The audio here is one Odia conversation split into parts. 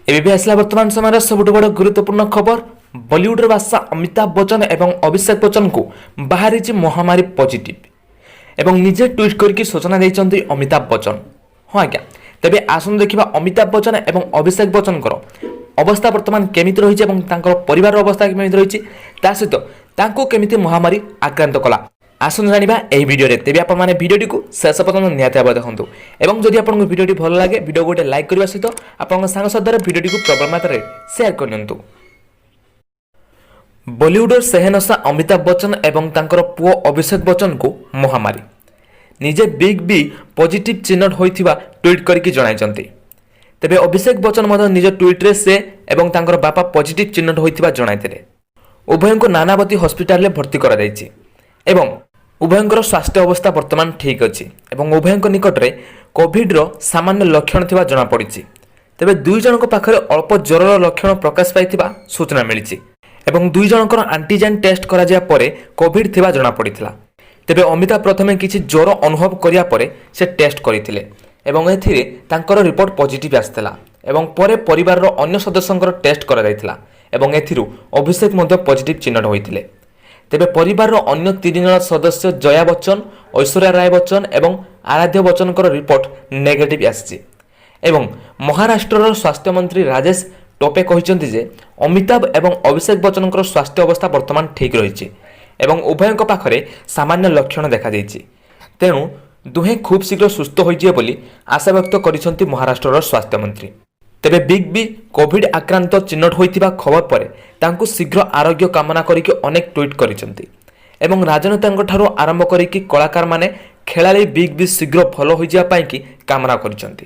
ଏବେ ବି ଆସିଲା ବର୍ତ୍ତମାନ ସମୟର ସବୁଠୁ ବଡ଼ ଗୁରୁତ୍ୱପୂର୍ଣ୍ଣ ଖବର। ବଲିଉଡର ବାଦଶାହ ଅମିତାଭ ବଚ୍ଚନ ଏବଂ ଅଭିଷେକ ବଚ୍ଚନଙ୍କୁ ବାହାରିଛି ମହାମାରୀ ପଜିଟିଭ୍ ଏବଂ ନିଜେ ଟ୍ୱିଟ୍ କରିକି ସୂଚନା ଦେଇଛନ୍ତି ଅମିତାଭ ବଚ୍ଚନ। ହଁ ଆଜ୍ଞା, ତେବେ ଆସନ୍ତୁ ଦେଖିବା ଅମିତାଭ ବଚ୍ଚନ ଏବଂ ଅଭିଷେକ ବଚ୍ଚନଙ୍କର ଅବସ୍ଥା ବର୍ତ୍ତମାନ କେମିତି ରହିଛି ଏବଂ ତାଙ୍କର ପରିବାରର ଅବସ୍ଥା କେମିତି ରହିଛି, ତା ସହିତ ତାଙ୍କୁ କେମିତି ମହାମାରୀ ଆକ୍ରାନ୍ତ କଲା, ଆସନ୍ତୁ ଜାଣିବା ଏହି ଭିଡ଼ିଓରେ। ତେବେ ଆପଣମାନେ ଭିଡ଼ିଓଟିକୁ ଶେଷ ପର୍ଯ୍ୟନ୍ତ ନିହାତି ଭାବରେ ଦେଖନ୍ତୁ ଏବଂ ଯଦି ଆପଣଙ୍କୁ ଭିଡ଼ିଓଟି ଭଲ ଲାଗେ, ଭିଡ଼ିଓ ଗୋଟେ ଲାଇକ୍ କରିବା ସହିତ ଆପଣଙ୍କ ସାଙ୍ଗସାଥିରେ ଭିଡ଼ିଓଟିକୁ ପ୍ରବଳ ମାତ୍ରାରେ ସେୟାର କରିନିଅନ୍ତୁ। ବଲିଉଡର ଶେହେନଶାହ ଅମିତାଭ ବଚ୍ଚନ ଏବଂ ତାଙ୍କର ପୁଅ ଅଭିଷେକ ବଚ୍ଚନଙ୍କୁ ମହାମାରୀ। ନିଜେ ବିଗ୍ ବି ପଜିଟିଭ୍ ଚିହ୍ନଟ ହୋଇଥିବା ଟ୍ୱିଟ୍ କରିକି ଜଣାଇଛନ୍ତି। ତେବେ ଅଭିଷେକ ବଚ୍ଚନ ମଧ୍ୟ ନିଜ ଟ୍ୱିଟ୍ରେ ସେ ଏବଂ ତାଙ୍କର ବାପା ପଜିଟିଭ୍ ଚିହ୍ନଟ ହୋଇଥିବା ଜଣାଇଥିଲେ। ଉଭୟଙ୍କୁ ନାନାବତୀ ହସ୍ପିଟାଲରେ ଭର୍ତ୍ତି କରାଯାଇଛି ଏବଂ ଉଭୟଙ୍କର ସ୍ୱାସ୍ଥ୍ୟ ଅବସ୍ଥା ବର୍ତ୍ତମାନ ଠିକ୍ ଅଛି ଏବଂ ଉଭୟଙ୍କ ନିକଟରେ କୋଭିଡର ସାମାନ୍ୟ ଲକ୍ଷଣ ଥିବା ଜଣାପଡ଼ିଛି। ତେବେ ଦୁଇ ଜଣଙ୍କ ପାଖରେ ଅଳ୍ପ ଜ୍ୱରର ଲକ୍ଷଣ ପ୍ରକାଶ ପାଇଥିବା ସୂଚନା ମିଳିଛି ଏବଂ ଦୁଇ ଜଣଙ୍କର ଆଣ୍ଟିଜେନ୍ ଟେଷ୍ଟ କରାଯିବା ପରେ କୋଭିଡ ଥିବା ଜଣାପଡ଼ିଥିଲା। ତେବେ ଅମିତାଭ ପ୍ରଥମେ କିଛି ଜ୍ୱର ଅନୁଭବ କରିବା ପରେ ସେ ଟେଷ୍ଟ କରିଥିଲେ ଏବଂ ଏଥିରେ ତାଙ୍କର ରିପୋର୍ଟ ପଜିଟିଭ୍ ଆସିଥିଲା ଏବଂ ପରେ ପରିବାରର ଅନ୍ୟ ସଦସ୍ୟଙ୍କର ଟେଷ୍ଟ କରାଯାଇଥିଲା ଏବଂ ଏଥିରୁ ଅଭିଷେକ ମଧ୍ୟ ପଜିଟିଭ୍ ଚିହ୍ନଟ ହୋଇଥିଲେ। ତେବେ ପରିବାରର ଅନ୍ୟ ତିନି ଜଣ ସଦସ୍ୟ ଜୟା ବଚ୍ଚନ, ଐଶ୍ୱର୍ଯ୍ୟା ରାୟ ବଚ୍ଚନ ଏବଂ ଆରାଧ୍ୟ ବଚ୍ଚନଙ୍କର ରିପୋର୍ଟ ନେଗେଟିଭ୍ ଆସିଛି। ଏବଂ ମହାରାଷ୍ଟ୍ରର ସ୍ୱାସ୍ଥ୍ୟମନ୍ତ୍ରୀ ରାଜେଶ ଟୋପେ କହିଛନ୍ତି ଯେ ଅମିତାଭ ଏବଂ ଅଭିଷେକ ବଚ୍ଚନଙ୍କର ସ୍ୱାସ୍ଥ୍ୟ ଅବସ୍ଥା ବର୍ତ୍ତମାନ ଠିକ୍ ରହିଛି ଏବଂ ଉଭୟଙ୍କ ପାଖରେ ସାମାନ୍ୟ ଲକ୍ଷଣ ଦେଖାଦେଇଛି। ତେଣୁ ଦୁହେଁ ଖୁବ୍ ଶୀଘ୍ର ସୁସ୍ଥ ହୋଇଯିବେ ବୋଲି ଆଶା ବ୍ୟକ୍ତ କରିଛନ୍ତି ମହାରାଷ୍ଟ୍ରର ସ୍ୱାସ୍ଥ୍ୟମନ୍ତ୍ରୀ। ତେବେ ବିଗ୍ ବି କୋଭିଡ ଆକ୍ରାନ୍ତ ଚିହ୍ନଟ ହୋଇଥିବା ଖବର ପରେ ତାଙ୍କୁ ଶୀଘ୍ର ଆରୋଗ୍ୟ କାମନା କରିକି ଅନେକ ଟ୍ୱିଟ୍ କରିଛନ୍ତି ଏବଂ ରାଜନେତାଙ୍କ ଠାରୁ ଆରମ୍ଭ କରିକି କଳାକାରମାନେ, ଖେଳାଳି ବିଗ୍ ବି ଶୀଘ୍ର ଭଲ ହୋଇଯିବା ପାଇଁକି କାମନା କରିଛନ୍ତି।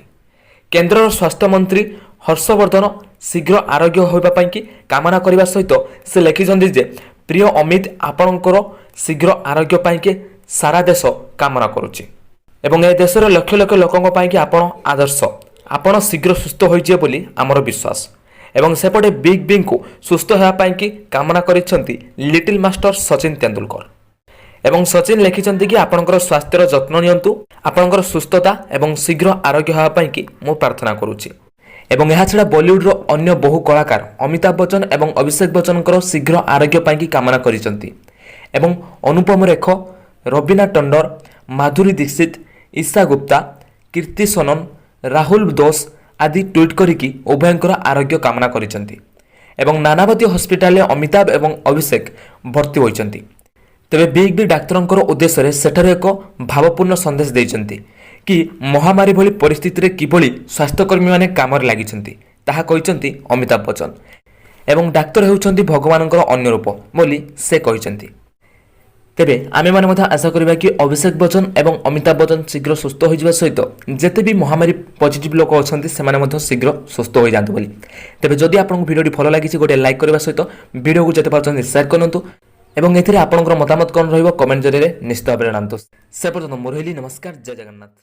କେନ୍ଦ୍ରର ସ୍ୱାସ୍ଥ୍ୟମନ୍ତ୍ରୀ ହର୍ଷବର୍ଦ୍ଧନ ଶୀଘ୍ର ଆରୋଗ୍ୟ ହେବା ପାଇଁକି କାମନା କରିବା ସହିତ ସେ ଲେଖିଛନ୍ତି ଯେ ପ୍ରିୟ ଅମିତ, ଆପଣଙ୍କର ଶୀଘ୍ର ଆରୋଗ୍ୟ ପାଇଁକି ସାରା ଦେଶ କାମନା କରୁଛି ଏବଂ ଏ ଦେଶର ଲକ୍ଷ ଲକ୍ଷ ଲୋକଙ୍କ ପାଇଁକି ଆପଣ ଆଦର୍ଶ। ଆପଣ ଶୀଘ୍ର ସୁସ୍ଥ ହୋଇଯିବେ ବୋଲି ଆମର ବିଶ୍ୱାସ। ଏବଂ ସେପଟେ ବିଗ୍ ବିଙ୍କୁ ସୁସ୍ଥ ହେବା ପାଇଁକି କାମନା କରିଛନ୍ତି ଲିଟିଲ୍ ମାଷ୍ଟର ସଚିନ ତେନ୍ଦୁଲକର ଏବଂ ସଚିନ ଲେଖିଛନ୍ତି କି ଆପଣଙ୍କର ସ୍ୱାସ୍ଥ୍ୟର ଯତ୍ନ ନିଅନ୍ତୁ, ଆପଣଙ୍କର ସୁସ୍ଥତା ଏବଂ ଶୀଘ୍ର ଆରୋଗ୍ୟ ହେବା ପାଇଁକି ମୁଁ ପ୍ରାର୍ଥନା କରୁଛି। ଏବଂ ଏହାଛଡ଼ା ବଲିଉଡର ଅନ୍ୟ ବହୁ କଳାକାର ଅମିତାଭ ବଚ୍ଚନ ଏବଂ ଅଭିଷେକ ବଚ୍ଚନଙ୍କର ଶୀଘ୍ର ଆରୋଗ୍ୟ ପାଇଁକି କାମନା କରିଛନ୍ତି ଏବଂ ଅନୁପମ ଖେର, ରବିନା ଟଣ୍ଡନ, ମାଧୁରୀ ଦୀକ୍ଷିତ, ଈଶା ଗୁପ୍ତା, କୀର୍ତ୍ତି ସନନ, ରାହୁଲ ଦୋଷ ଆଦି ଟ୍ୱିଟ୍ କରିକି ଉଭୟଙ୍କର ଆରୋଗ୍ୟ କାମନା କରିଛନ୍ତି ଏବଂ ନାନାବତୀ ହସ୍ପିଟାଲରେ ଅମିତାଭ ଏବଂ ଅଭିଷେକ ଭର୍ତ୍ତି ହୋଇଛନ୍ତି। ତେବେ ବିଗ୍ ବି ଡାକ୍ତରଙ୍କର ଉଦ୍ଦେଶ୍ୟରେ ସେଠାରେ ଏକ ଭାବପୂର୍ଣ୍ଣ ସନ୍ଦେଶ ଦେଇଛନ୍ତି କି ମହାମାରୀ ଭଳି ପରିସ୍ଥିତିରେ କିଭଳି ସ୍ୱାସ୍ଥ୍ୟକର୍ମୀମାନେ କାମରେ ଲାଗିଛନ୍ତି, ତାହା କହିଛନ୍ତି ଅମିତାଭ ବଚ୍ଚନ ଏବଂ ଡାକ୍ତର ହେଉଛନ୍ତି ଭଗବାନଙ୍କର ଅନ୍ୟ ରୂପ ବୋଲି ସେ କହିଛନ୍ତି। ତେବେ ଆମେମାନେ ମଧ୍ୟ ଆଶା କରିବା କି ଅଭିଷେକ ବଚ୍ଚନ ଏବଂ ଅମିତାଭ ବଚ୍ଚନ ଶୀଘ୍ର ସୁସ୍ଥ ହୋଇଯିବା ସହିତ ଯେତେ ବି ମହାମାରୀ ପଜିଟିଭ୍ ଲୋକ ଅଛନ୍ତି, ସେମାନେ ମଧ୍ୟ ଶୀଘ୍ର ସୁସ୍ଥ ହୋଇଯାଆନ୍ତୁ ବୋଲି। ତେବେ ଯଦି ଆପଣଙ୍କୁ ଭିଡ଼ିଓଟି ଭଲ ଲାଗିଛି, ଗୋଟେ ଲାଇକ୍ କରିବା ସହିତ ଭିଡ଼ିଓକୁ ଯେତେ ପାରୁଛନ୍ତି ସେୟାର କରନ୍ତୁ ଏବଂ ଏଥିରେ ଆପଣଙ୍କର ମତାମତ କ'ଣ ରହିବ, କମେଣ୍ଟ ଜରିଆରେ ନିଶ୍ଚିତ ଭାବରେ ଜଣାନ୍ତୁ। ସେ ପର୍ଯ୍ୟନ୍ତ ମୁଁ ରହିଲି। ନମସ୍କାର, ଜୟ ଜଗନ୍ନାଥ।